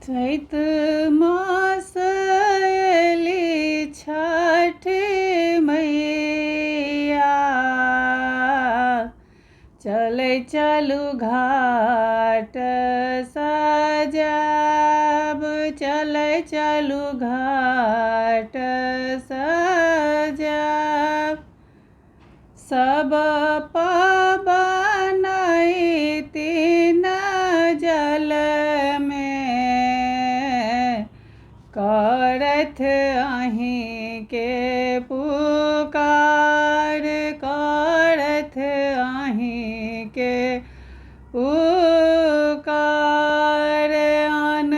चैत मास अयली छठि मैया, चलै चलू घाट सजायब, चलै चलू घाट सजायब। सब पबनैतिन जलमे करथि अहीँके पुकार, करथि अहीँके पुकार। आन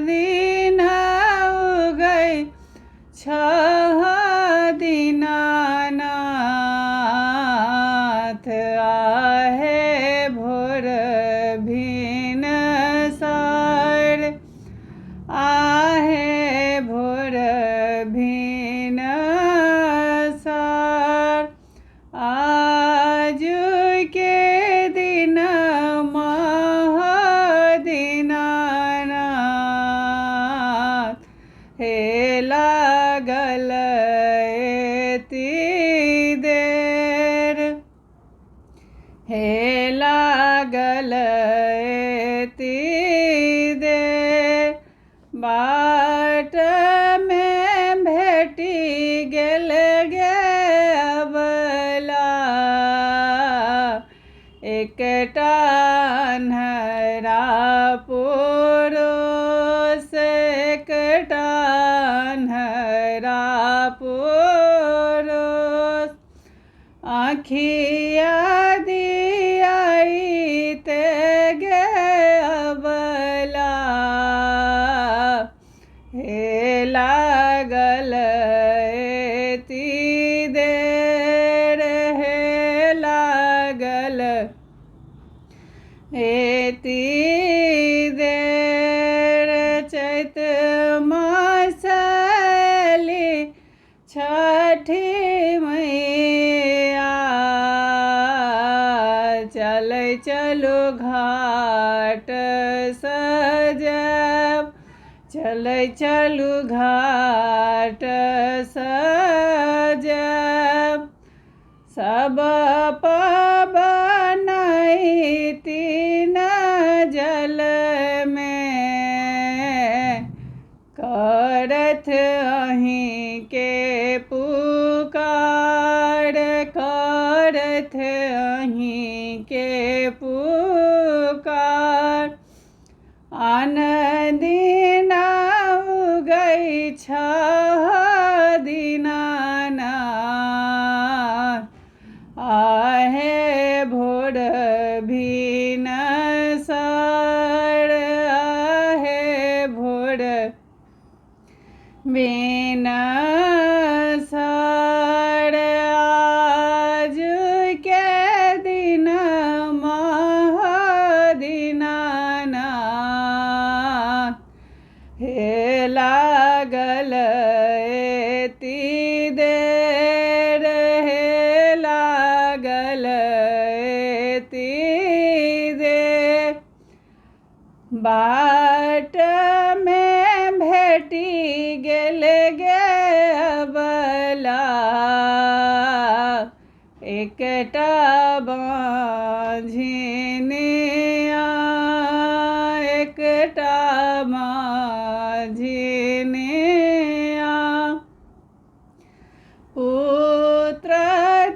दिन उगै छह दीनानाथ, आहे भोर भिनसर, आहे भोर भिनसर। आजुके दिन दीनानाथ, हे लागल एती देर, हे लागल एती देर। बाटमे भेटि गेल गे अबला, एकटा अन्हरा पुरुष, एकटा अन्हरा पुरुष। आँखिया दियाइते गे अबला, हे लागल एती देर, हे लागल एती देर। चैत मास अयली छठि मैया, चलै चलू घाट सजायब, चलै चलू घाट सजायब। सब पबनैतिन जलमे करथि अहीँके पुकार, करथि अहीँके पुकार। आन दिन उगै छह दीनानाथ, आहे भोर भिनसर, आहे भोर भिनसर। आजुके दिन दीनानाथ, हे लागल एती देर, हे लागल एती देर। बाटमे भेटि गेल गे अबला, एकटा बाँझिनिया, एकटा बाँझिनिया। पुत्र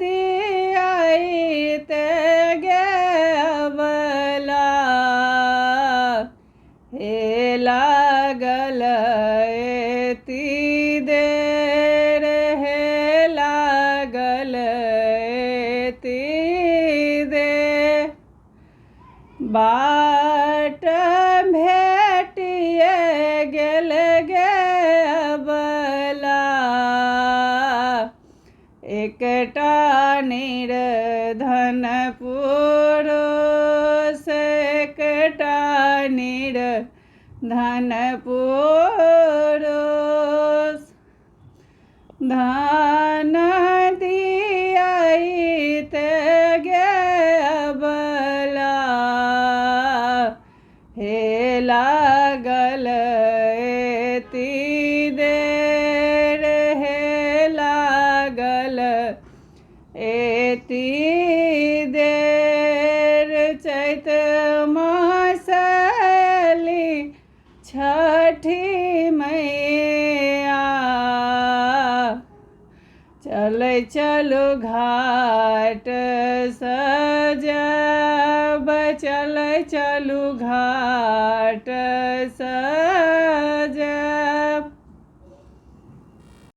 दियाइते गे अबला, हे लागल एती देर, हे लागल एती देर। बाट भेटिए गेल गे अबला, एकटा निर्धन पुरुष, एकटा निर्धन पुरुष। धन दियाइते गे अबला, हे लागल एती देर हे लागल एती देर। चैत मास अयली छठि मैया, चलै चलू घाट सजायब, चलै चलू घाट